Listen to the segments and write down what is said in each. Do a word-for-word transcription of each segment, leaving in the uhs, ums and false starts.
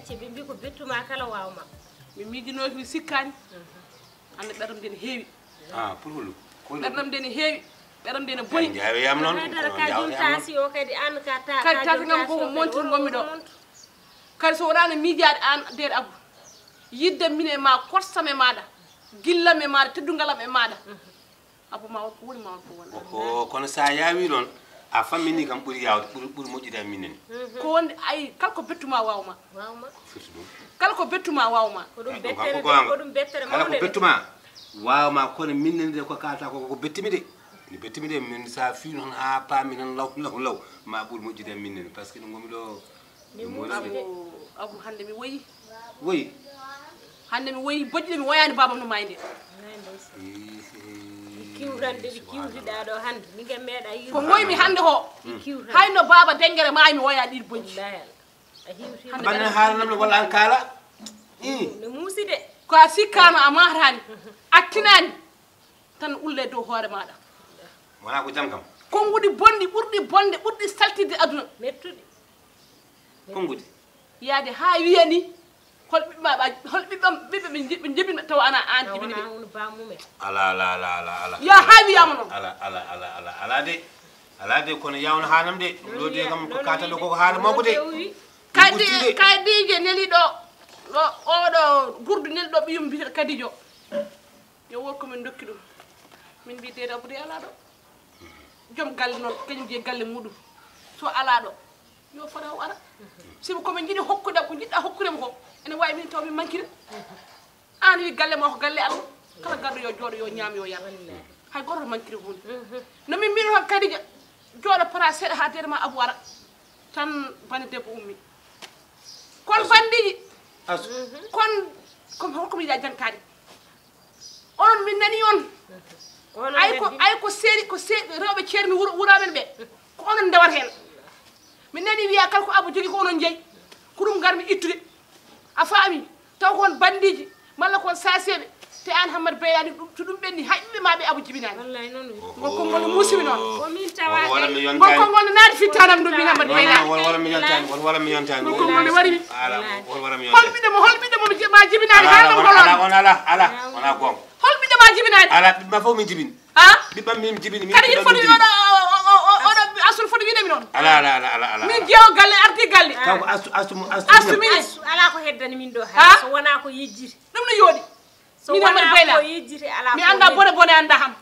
Ɓe mbi ko bettuma kala waawma. Mi miijinooki, mi sikkaani. Hannde ɓerdam nde ne heewi. Ah, pulfulu. Ɓerdam nde ne heewi. Ɓerdam nde ne boyi. Jaawe yam noon. Haydara ka jom taasi o kadi, aan ka ta. Kadi taasi ngam ko montir ngonmi ɗo. Kadi so wonaa no miijaade aan deer Abu, yidde min e ma, korsam e maaɗa, gillam e maaɗa, teddungalam e maaɗa. Abu ma won ko woni, ma won ko wona. Ko kono sa yaawi noon, a fammini kam ɓuri yaawde, ɓuri ɓuri moƴƴude e minen. Ko wonde ay, kala ko bettuma waawma. Firti ɗum. Kala ko bettuma waawma. Ko ɗum Ɗum kam bettere ko de, goonga. Ko ɗum bettere Kala ko mawnde de. Bettuma waawma, kono minen de ko kalta ko ko bettimi de. Ne bettimi de, min sa fi noon ha paami noon law law law, ma ɓuri moƴƴude e minen, par ce que ɗum ngomi ɗo. Abu, Abu, hannde mi woyi. Woyi. Hannde mi woyi bojji, mi woyaani baabam no maayde. Kiwrande ɓe kiwriɗaa ɗo hannde, min kam meeɗa yiide. Ko ngoymi hannde ko. Kiwrande. Hay no baaba denngere maayi, mi woyaani ɗiɗi bojji. Wallaahi Allah. A hiwti. Hannde Banne kadi haalanam no walla an kaala. Ih. No muusi de. Ko a sikkaano, a maataani, a tinaani, tan ulle dow hoore maaɗa. Wona ko jam kam. Konnguɗi bonɗi ɓurɗi bonde, ɓurɗi saltidde aduna. Mettuɗi. Konnguɗi. Yaade haa wiyani hol ɓiɓɓe ma, hol ɓiɓɓe ɓiɓɓe ɓe nji- ɓe njibinma tawa ana aan Tawa jibini wona ɓe. Wona baamumen. Ala ala ala ala ala. Yo, haa wiyaama noon. Ala ala ala ala ala de. Ala de, kono yawno haanam de. Ɗum ɗo de kam ko kata ɗo koko haala mawko de. Kadi Kadijo neli ɗo, ɗo oɗo gurdu neli ɗo ɓiyum mbiyetee Kadijo. Yo wor ko min dokki ɗum. Min mbi deede Abu de ala ɗo. Joom galle noon, kañum jeyi galle muɗum. So ala ɗo, yo fota o ara. Sibu ko min njiɗi hokkude, ko njiɗɗa hokkude mo ko, ene waawi min taw min mankira. Aan wi galle ma ko galle Allah. Kala garɗo yo jooɗo, yo ñaam, yo yar. Hay gooto mankira huunde. No min mbiɗo tan Kadija, jooɗo para seeɗa haa deede ma Abu ara. Tan bane debbo ummi. Kon banndiji. Asu. Kon, kon hokko mi yiɗa jantaade. Onon min nani on. Ay ko, ay ko seeri, ko seeri rewɓe ceermi wuro, wuro amen ɓe. Ko onon ndewata heen. Min nani wiya kala ko Abu jogi ko onon njeyi. Ko ɗum ngarmi ittude. A faami? Taw ko on banndiji malla ko on saaseeɓe. Te aan Hammadi Baylaani ɗum, so ɗum ɓenni hay ɓiɓɓe ma ɓe Abu jibinaani. Wallaahi noon wi. Ngol konngol no muusi mi noon. Ko min tawa. Wala mi Ngol yontaani. Konngol no naati fittaanam ɗum min Hammadi Non, Baylaani. non, wala mi yontaani, wala mi yontaani. Ngol konngol no wari mi. Ala, wala mi Hol yontaani. ɓiɗɗo mo, hol ɓiɗɗo mo ma jibinaani Ala, haa ɗum ala, ngol ala, on. on ala, ala, wona goonga. Hol ɓiɗɗo ma jibinaani? Ala, ɓiɓɓe ma fof min jibini. Ha? Ɓiɓɓe am min jibini. Min Kadi hiɗa ɓiɓɓe foti min jibini. Oɗo, oɗo, Asu foti wiide mi noon. Ala, ala, ala, ala, ala. Min jeewo galle, arti galle. Taw ko Astu, Astu, Astu. Astu miñe. Asu, alaa ko heddani min ɗo Ha? hay so wonaa ko yejjiti. Ɗum no yooɗi. So Min wonaa Hammadi Bayla. Ko yejjiti alaa. Mi Ko annda yejjiti. Bone bone annda ham.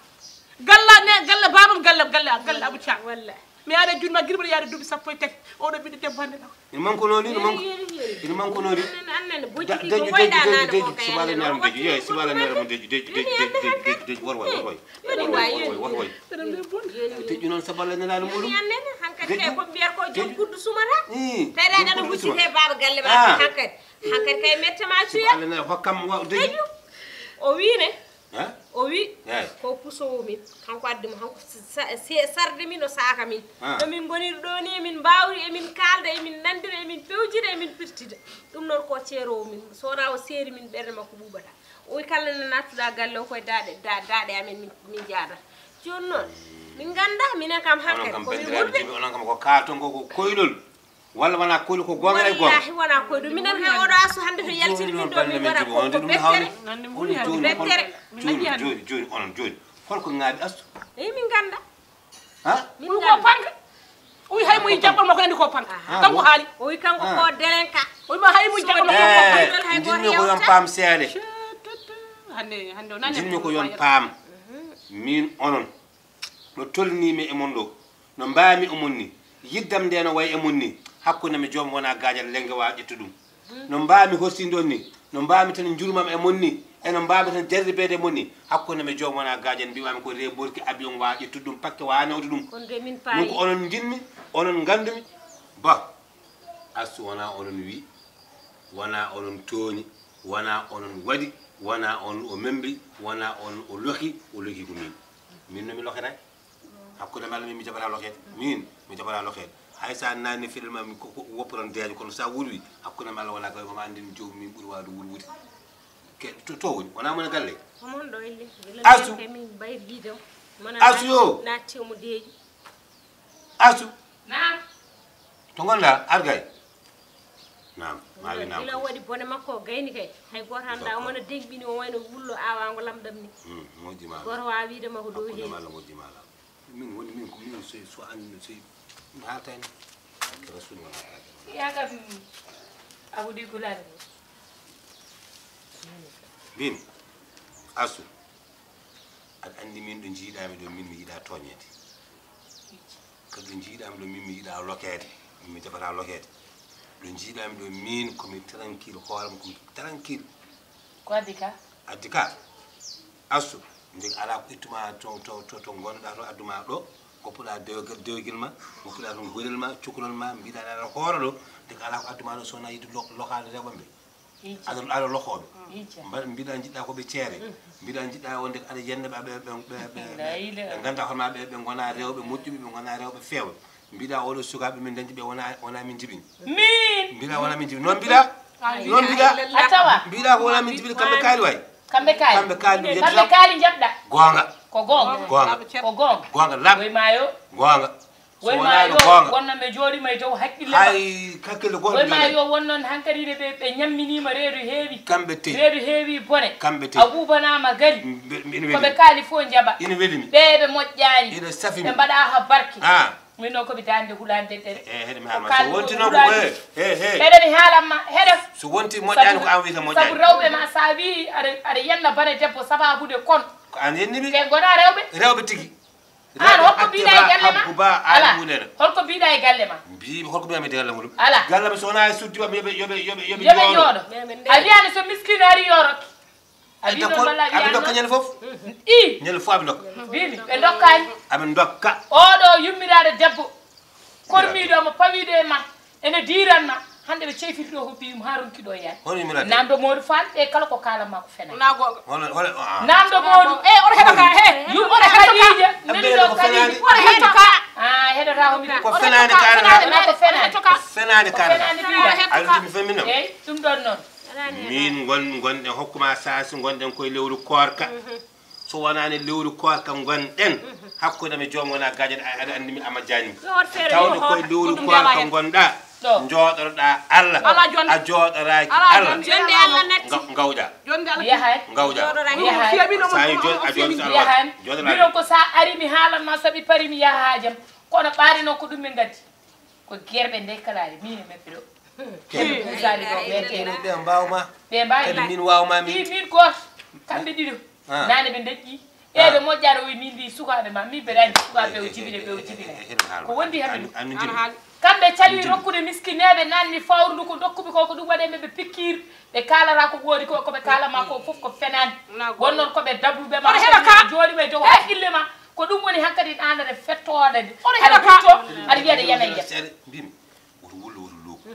Galla ne, galle baabam, galle, galle, galle Abu Thiam. Walla. Mi yaada junma girɓe yaade duuɓi sappo e tati. Oɗo ɓiɗɗo debbo hannde ɗo. Ina manko noon ni, ina manko. Ina manko noon ni. Annen, annen, bojji Da- ki deji, ko deji, wayɗa deji, naane deji, ko kay. subala Annen, naaram watti deji, yeey, subala ko naaram wayɗa. Deji, deji, deji, Yoni, worwoy, yoni, worwoy, yoni. worwoy, worwoy, worwoy. Deji noon saballa nelaaɗo muɗum. Yoni annen, hankadi kay Deji. ko mbiyata ko joom Deji. Kuddu Sumata. Ii, Tawi joom aɗa Kuddu huccite Sumata. Baaba Galle ma Ah. Hankadi. Hankadi kay mette ma cuya. Allah nela hokkam wa deji. Deji. O wine. Ha? O wi Eey. Ko pusowo min, kanko addi mo, hanko sa- se- sarde min, o saaka min. Ah. No min ngoniri ɗo ni, emin mbaawri, emin kaalda, emin nanndira, emin pewjira, emin pirtida. Ɗum noon ko ceeroowo min, so wonaa o seeri min ɓernde makko ɓuuɓata. O wi kala nde nattuɗa galle o koye daaɗe, da- daaɗe amen min, min njaada. Jooni noon, min ngannda, minen kam hankadi ko min wurɓe. Onon kam ko kaaton ko ko koylol. Walla wona koylu ko goonga e goonga. Wallahi wona koylu. Minen kay oɗo asu hannde to yaltini min ɗo min ngara ko ko bettere. Bettere. Jooni, jooni, jooni, onon jooni. Holko ŋaaɓi astu? Eyi min ngannda. Ha? Min Uy ko ngannda. panka. Uy hay mo jaɓɓo mo ko nandi ko panka. Ah, Kanko bon. Haali. O wi kanko Ah. Ko delenka. Uy ma hay mo jaɓɓo mo ko panka. Eh, jinmi ko yon paam seeɗa. Hannde, hannde o nani. Jinmi ko yon paam. Min onon. No tolnimi e mon ɗo, no mbaami e mon ni, yiddam nde no way e mon ni, hakkunde mi joom wona gaajal lenge waawa ƴettu ɗum. No mbaami horsinde on ni, no mbaami tan njurmam e mon ni, e no mbaami tan jarribeede e mon ni, hakkunde mi joom wona gaajal mbiwami ko reeborki avion waawa ƴettu ɗum, pakke waawa nawde ɗum. Kono de min paayi. Ɗum ko onon njinmi, onon nganndumi. Ba, astu wona onon wi, wona onon tooñi, wona onon waɗi, wona on o memri, wona on o loki, o loki ko min. Min no mi loketay. Hakkunde am e Allah min mi jaɓata lokeede. Min mi jaɓata lokeede. Hay sa naani fiɗel ma mi ko ko wopporan deejo kono sa wurwi hakkunde am e Allah wona kay ma anndin joom min ɓuri waawde wurwude. Ke to to woni wona mon galle. Homon ɗo illi. Asu. Min bayir gido. Asu yo. Natti mo deejo. Asu. Naam. To ngonɗa argay. Naam, maa wi naam. Gila o waɗi bone makko o gayni kay. Hay gooto hannda omo no deŋɓini o wayno wullo aawaango lamɗam ni. Hmm, moƴƴi maa. Gooto waawa wiide ma ko dow heewi. Hakkunde ma Allah moƴƴi maa Allah. Min woni min ko min so so an so mi haalta en. Barke Rasul wona aade. Ya kam abu di gulani. Min asu. Aɗa anndi min ɗo njiiɗaami ɗo min mi yiɗa tooñeede. Kadi ɗo njiiɗaami ɗo min mi yiɗa lokeede. Min mi tefata lokeede. Ɗo njiiɗaami ɗo min komi tranquille, hooram komi tranquille. Ko addi ka? Addi ka. Asu, nde alaa ko ittuma to to to to ngonɗa to adduma ɗo. Goppuɗa dewgel dewgel ma, goppuɗa toon goɗel ma, cukalel ma, mbiɗa aɗa hoora ɗo. Nde alaa ko adduma ɗo so wona yiɗde lo- lokaade rewɓe ɓe. Aɗa aɗa lokooɓe. Mbaɗa mbiɗa njiɗɗa ko ɓe ceere. Mbiɗa njiɗɗa wonde aɗa yenna ɓe ɓe ɓe ɓe ɓe ɓe ngannda hono ɓe ɓe ngona rewɓe moƴƴuɓe, ɓe ngona rewɓe feewɓe. Mbiɗa oɗo sukaaɓe min dañde ɓe wona wona min jibini. Min Mbiɗa wona min jibini. Noon mbiɗa. Noon mbiɗa. A tawa. Mbiɗa ko wona min jibini kamɓe kaali way. Kamɓe kaali. Kamɓe kaali ɗum Kamɓe yettude. Kaali njaɓɗa. Goonga. Ko goonga. Goonga. Ko goonga. Goonga labɗo. Koye maayo. Goonga. So wonaano goonga. Wonno ɓe jooɗima e dow haqqille ma. Hay hakkille gooto. Wonma yo won noon hankadi ne ɓe ɓe ñamminima reedu heewi. Kamɓe tey. Reedu heewi bone. Kamɓe tey. A wuubanama gari. Mbe- mbe- ina weli. Koɓe kaali fof njaɓa. Ina weli mi. Ɓe ɓe moƴƴaani. Ina safi mi. Ɓe mbaɗa ha barke. Ah. Min noon komi daande hulaande ɗere. Eh, heɗe mi haalma. So wonti noon ko eh, eh, eh. Ɓeɗe mi haalanma heɗo. So wonti moƴƴaani ko an wiyta moƴƴaani. Sabu rewɓe ma sa wi aɗa aɗa yenna bane debbo sababude kon. Ko an yenni mi. Ɓe gona rewɓe. Rewɓe tigi. An holko mbiɗa e galle ma? Ala. Holko mbiɗa e galle ma? Mbiimi holko mbiɗa e galle muɗum? Ala. Galle ma so wona e suddi ɓam yoɓe yoɓe yoɓe yoɓe Yoɓe jooɗo. Jooɗo. A wiyani so miskino ari yo rokke. A wi ɗon balla a wi wiyani ɗon noon. Ñande fof. I. Ñande fof aɓe ndokka. Mbimi ɓe dokkani. Aɓe ndokka. Oɗo yummiraɗo debbo. Kormiɗo mo pawiɗo e ma. Ene diiranma hannde ɓe ceyfiri ɗo ko biyum haa ronki ɗo yaade. Hono yummirade? Namdo Modou Fall ɓe kala ko kaalanma ko fenani. Wona goonga. Hono hono ah. Namdo Modou. Eh oto heɗo ka he. Yumma Khadija nani ɗo Khadija. Oto heɗo ka. Ah heɗota ko mi. Ko fenani kaalata. Ko fenani. Ko fenani kaalata. Aɗa ɗum femino. Eyi ɗum ɗon noon. Min ngon ngonɗen hokkuma saasi ngonɗen koye lewru koorka. So wonaani lewru koorka ngonɗen, hakkunde mi joom wona gaajo aɗa anndi mi Amad Diagne. Tawde koye lewru koorka ngonɗa, njooɗoɗa Allah, a jooɗoraaki Allah, ngawɗa. Ngawɗa. Sa yi jooɗi a jooɗi so Allah. Jooɗoɗa. Mino ko sa ari mi haalan ma saɓi pari mi yaha haajam. Kono ɓaade noon ko ɗum min ngaddi. Ko gerɓe nde kalaari min e maɓɓe ɗo. Ɓe puusaani ɗo ɓe teeɗa. Ɓe mbaaw ma. Ɓe mbaawi. Kadi min waaw ma min. Min gooto. Kamɓe ɗiɗo. Naane ɓe ndeƴƴi. Ɓe ɓe moƴƴaano wi min mbi sukaaɓe ma min mbeɗa anndi sukaaɓe ɓe o jibine ɓe o jibine. Ko wondi hannde ɗum. Kamɓe cali rokkude miskineeɓe naanni fawrudu ko ndokkuɓe ko ko ɗum waɗe ɓe ɓe pikkir. Ɓe kaalata ko woodi ko ko ɓe kaalama ko fof ko fenaani. Won noon ko ɓe dabluɓe ma jooɗi ɓe dow haqqille ma. Ko ɗum woni hankadi ɗaanere fettoɗe nde. Aɗa witto aɗa wiya ɗe yana yiya. Mbimi woto wullo woto looku.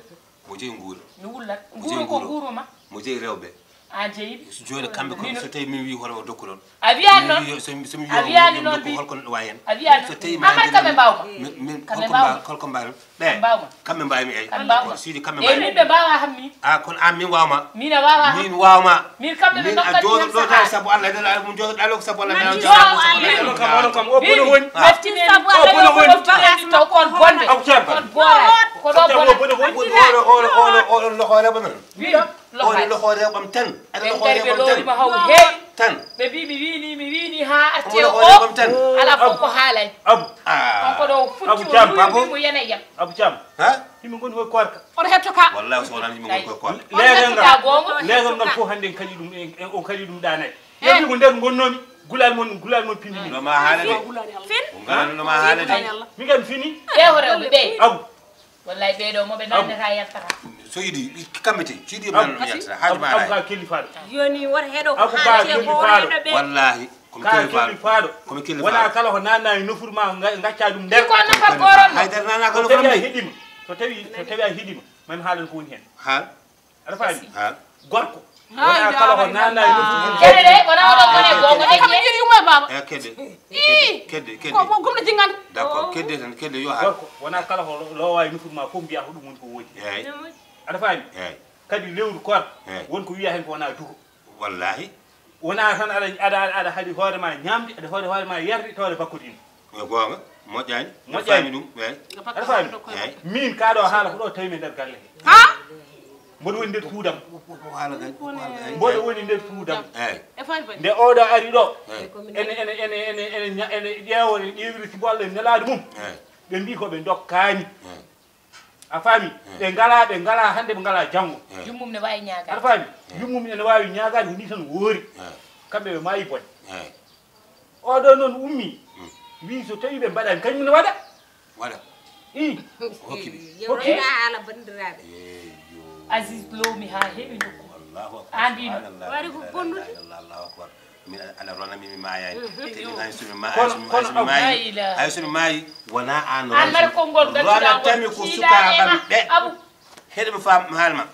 Mo jeyi nguura. Mi wullat. Nguuru ko nguuru ma. Mo jeyi rewɓe. A jeyi. Jooni kamɓe ko so tawi min wi hono o dokku ɗon. A wiyani noon. So mi wi holko neɗɗo wawi hen. A wiyani noon. So tawi ma kamɓe mbawma. Min holko mbaw holko mbaw ɓe. Mbawma. Kamɓe mbawmi ay. Kamɓe mbawma. Sidi kamɓe mbawmi. Min ɓe mbawa hammi. A kono an min wawma. Min a wawa hammi. Min wawma. Min kamɓe ɓe nokkat ɗo tan sabu Allah eɗen ala mum joɗo ɗalo ko sabu Allah. Min joɗo kam onon kam o bono woni. Mefti men o bono woni. Taw kon bonde. Aw jamba. Kon bora. Ko ɗo bona. Oɗo oɗo oɗo oɗo oɗo loxo rewɓe men. Wi loxo. Oɗo loxo rewɓe men tan. Aɗa loxo rewɓe men tan. Haw heewi. Tan. Ɓe mbi mi wini mi wini ha arte o. Ala fof ko haalay. Abu. On ko ɗo futti o yuri mo yana yam. Abu jam. Ha? Himi ngoni koy korka. Oɗo hetto ka. Wallahi so wonani yimɓe ngon koye koorka. Leegal ngal, leegal ngal fof hannde en kadi ɗum, en, en, on kadi ɗum ɗaanay. Yewi ko nder ngonnomi, gulal mon, gulal mon pindi min. No ma haala de. Fin. Ko ngal no ma haala de. Min kam fini. Ɓe ko rewɓe ɓe. Abu. Wallahi ɓe ɗo mo ɓe nannata yaltata. So yiɗi kamɓe te, so yiɗi man yaltata. Haaju ma. Abu ka kelli faɗo. Yoni wor heɗo ko haati e hoore ɓe. Wallahi. Komi kelli faaɗo. Komi kelli faaɗo. Wona kala ko nanna e nofuru ma gacca ɗum nder. Ko nafa goron. Haydara nana ko nofuru. So tawi a heɗima, so tawi so tawi a heɗima, mami haalan ko woni hen. Haal. Aɗa faami? Haal. Gorko. Wona kala ko nanna e nofuru. Kede de wona oɗo wona gonga de. Kam jiri yumma baba. E kede. Kede kede. Ko mo gumna jinganta. D'accord, kede tan kede yo haal. Gorko wona kala ko lowa e nofuru ma fof mbiya ko ɗum woni ko woni. Eyyi. Aɗa faami? Eyyi. Kadi lewru koor won ko wiya hen ko wona duko. Wallahi. Wona tan aɗa aɗa aɗa haɗi hoore ma ñamde aɗa hoore hoore ma yarde tawde bakkodin. Ko goonga moƴƴani. Moƴƴani ɗum. Eyyi. Aɗa faami? Eyyi. Min ka ɗo haala ko ɗo tawi mi nder galle he. Ha. Mboɗo woni nder suudam. Ko haala kay, ko haala kay. Mboɗo woni nder suudam. Eeyi, E fay fay. Nde oɗo ari ɗo, eeyi, ene ene ene ene ene ña- ene ƴeewa, ene ƴeewiri si golle nelaaɗo mum. eeyi, Ɓe mbii ko ɓe ndokkaani. eeyi, A faami? Ɓe ngalaa, ɓe ngalaa hannde, ɓe ngalaa janngo. Jummum ne waawi Aɗa ñaagaade. Faami? Jummum ene waawi ñaagaade, woni tan woori. eeyi. Kamɓe ɓe maayi bone. Eeyi, Oɗo noon ummii. Wii so tawii ɓe mbaɗaani, kañum ne waɗa. waɗa. Ii. Hokki ɓe. Yewta haala banndiraaɓe. Eeyi, yo. Aziz lowmi haa heewi nokku. Allahu akbar. An mbino. Subhanallah. Waɗi ko bonnude. Allahu akbar. Min ala rona mi mi maayaani. Te min hay so mi ma- Kono- hay so mi- kono hay so mi maayi. Abu- Hay so mi maayi wona an An mari konngol rona ngannduɗaa tami ngol ko tiiɗaani sukaaɓe e ma. am ɓe. Abu. Heɗe mi faam mi haalma.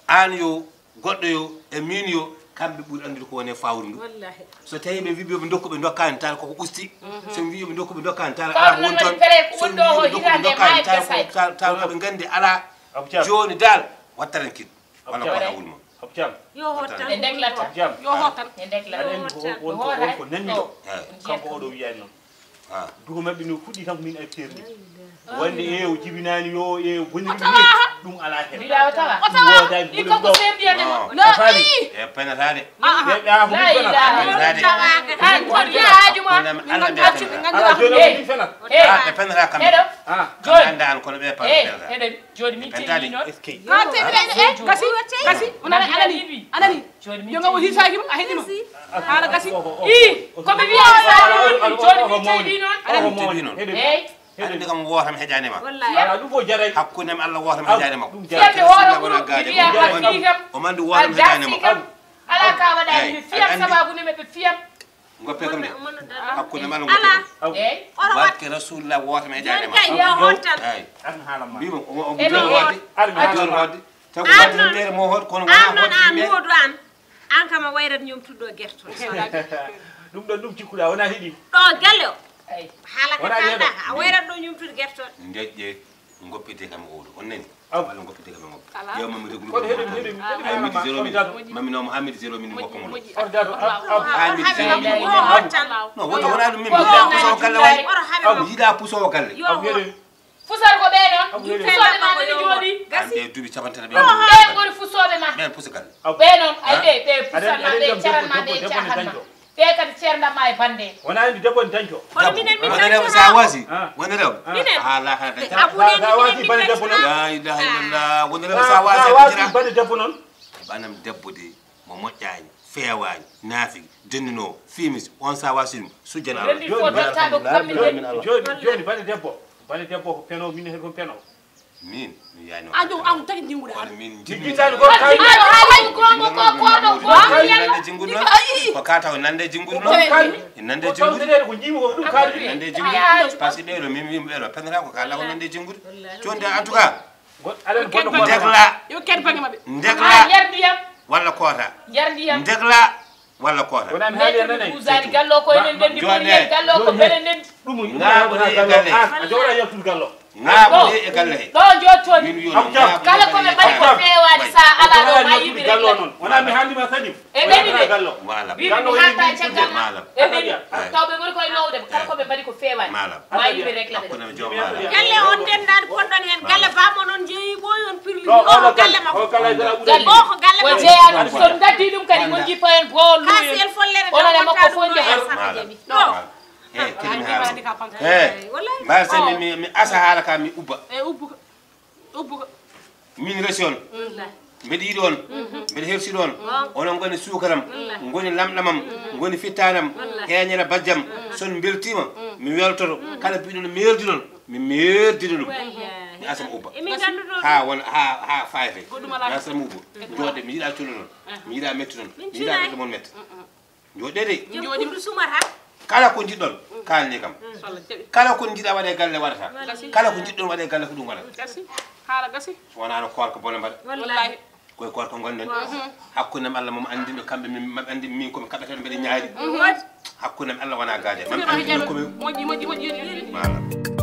An yo goɗɗo yo e min yo kamɓe ɓuri anndude ko woni e fawru ndu. Wallahi. So tawi ɓe mbi ɓe ndokku ɓe ndokkaani tan koko usti. So mi wi ɓe ndokku ɓe ndokkaani tan Kawru ala nan won waɗi toon. pere ko So woni mi ɗo wi ko ɓe ndokku ɓe hitaande ndokkaani maayi tan gasay. ko tan tan ɓe nganndi ala Abu Thiam. jooni dal wattaren kiɗ. Walla Thiam. ko awul mo. Abu Thiam. Yo hoot tan. Ɓe ndeglata. Abu Thiam. Yo hoot tan. Ɓe ndeglata. Aɗa anndi ko won ko won ko nanndi ɗo. Eeyi. Kanko oɗo wiyaani noon. Ah. Duko maɓɓe no fuɗɗi tan ko min artirde. Wonde e o jibinaani yo e boniri ni ɗum alaa heen. Mbiɗa o tawa. Ɗum woodaani Ɗi koko sembiyaade mo. Non. No. A faami? E penata de. Ɓe ɓe haa ko La min ilaha Penata de. illallah. An kon ya haaju ma. Kono mi Allah ɓe penata. Ala jooni o min fenat. Hey. Ah, ɓe penata kam. Heɗo. Ah. Kam annda an kono ɓe penata. Heɗo. Jooni mi Ɓe penata teyni de. noon. Eskey. Ka tedduɗe Kasi kasi kasi. Onani anani anani. Yo ngam o hisaaki mo a heɗima. Haala gasi. I ko mi wiya saabi on jooni mi teyni noon. Omo mawni. Eyi. Aɗa anndi kam wootam heƴaani ma. Wallahi. Ala ɗum fof jaray. Hakkunde am Allah wootam heƴaani ma. Ɗum Fiyam jaray. mi hoore ɓuru mi wiya a fii kam. Omo anndi A wootam heƴaani dasi ma. kam. Ala ka waɗaani Eyi, mi fiyam aɗa anndi- sababu ne meɓe fiyam. Ngoppe kam de. Omo no dara. Hakkunde am Allah Ala. ngoppe. Eyi. Oro wat. Barke Rasulullah wootam heƴaani Joni ma. kay yo hoot tan. Eyi. An haala ma. Mbimo omo omo Eɗen jor yeewa. wadde. Ar mi Jor haala ma. wadde. Taw ko An wadde noon- tere mo hoot kono An wona noon an hoot yimɓe. Moodu an. An kam a wayrat ñomtude ɗo guerto. Ɗum ɗon ɗum cikkuɗa wona heɗi. Ɗo galle o. Eyi. Haala ka Wona yeeɗo. Kalɗa ka a wayrat ɗo ñomtude guerto. Ndeƴƴe ngoppite kam oɗo. On nani? Aw. Walla ngoppite kam ngoppi. Ƴeew mammi reglu. Kono heɗen heɗen heɗen Ay midi haala zéro on midi. dato. Mammi nomo ha midi zéro midi ngoppa mo. On dato ab ab. Ha midi zéro midi Yo ngoppa mo. hoot tan. No wonde wona ɗum min Ko mi wona puso ɗum galle way. Oro haɓe. Mi yiɗa puso galle. Yo Aw hoot. yeɗen. Fusar ko ɓee noon. Aw yeɗen. Fusar ko ɓee noon. Jooɗi. An ɓe duuɓi capantati ɓe. Ɓee ngoni fusooɓe ma. Ɓen puso galle. Aw. Ɓee noon ay ɓe ɓe Aɗa pusan ma aɗa ɓe jam caran ma debbo ɓe debbo ne cahan ma. dañco. Ɓe kadi ceernda ma e bannde. Wona andi debbo ne dañco. Kono minen min Wona rew dañco sa ha. wasi. Ah. Wona rew. Minen. Ha la ha dañca. Abu Sa ne sa wasi minen bane min debbo noon. dañco. La ilaha illallah. Wona rew Sa sa wasi. sa wasi bane debbo noon. Banam debbo de mo moƴƴani feewani dendino fimis on sa wasi ɗum sujjana Allah. Rendi fof dottaɓe ko kammin Joni dañi. joni joni bane debbo. Bane debbo ko peno min heɗo peno. Min mi yani. An jom an tagi jingude an. Kono min Jiggi jimmi. Tani ko Ay, ay, ko mo ko ko ɗo ko Nande yalla. Jingudu noon. Ko kata o nande jingudu noon. Nande Ko jingudu. Tawde ko jimi ko ɗum kaali. Nande jingudu. Parce que ɓeɗo min min ɓeɗo pendata ko kala ko nande jingudu. Jonde en tout cas. Aɗen bonno Ndegla. Yo ken bangi maɓɓe. Ndegla. Yar ndiyam. Walla koota. Yar ndiyam. Ndegla. Walla koota. Wona mi haali en nanay. Buusani gallo ko enen ndendi ko yen gallo ko benen ndendi. Ɗum Ngaabuɗe e galle. A jooɗa yaltude gallo. Ngaabuɗe e galle. Ɗo jotton. Min yo Kala ko ɓe mbaɗi ko feewaani sa ala ɗo ma yiɓi gallo rek. Noon wona mi haalima salim. E ɓeni de. Gallo. Malam. Ɓe ɓeni hatta caggal ma. E ɓeni. Malam. Taw ɓe ngoni koye lowde kala ko ɓe mbaɗi ko feewaani. Malam. Ma yiɓi rek la ɓe. Hakkunde mi joom malam. Galle on dendaani konɗon heen galle bammo noon jeeyi ɓooyi on pirli Ɗo o oɗo galle makko. O kala dara Galle. O ko galle O makko. jeeyaani so gaddi ɗum kadi won jippa en bool Kasi luyen. en follere Onone galle makko wonta fof ɗum njaha. ɗo. Sakko jaɓi. Ɗo. Malam. Hey, kadi mi haala. Hey. Mbasa mi mi mi asa haala ka mi ubba. E ubbuka. Ubbuka. Min resi on. Mbeɗa yiɗi on. Mbeɗa hersiɗo on. Onon ngoni suukaram. Ngoni lamɗamam. Ngoni fittanam. Heeñere bajjam. So on mbeltiima mi weltoto. Kala mbiɗon meerdi ɗon mi meerdina ɗum. Mi asama ubba. Haa wona haa haa fayete. Mi asama ubba. Jooɗde mi yiɗa colu noon. Mi yiɗa metti noon. Mi yiɗa ɓerɗe mon metta. Jooɗeede. Jooɗi ɗum sumata. Kala ko njiɗɗon kaalni kam. Kala ko njiɗa waɗe galle waɗata. Kala ko njiɗɗon waɗe galle ko ɗum waɗata. Gasi. Haala gasi. So wonano koorka bone mbaɗa. Wallahi. Koye koorka gonɗen. Hakkunde am Allah mom anndi no kamɓe min maɓe anndi min komi kaɓɓata mbeɗa ñaari. Hakkunde am Allah wona gaade. Maɓe anndi no komi. Moƴƴi moƴƴi moƴƴi. Voilà.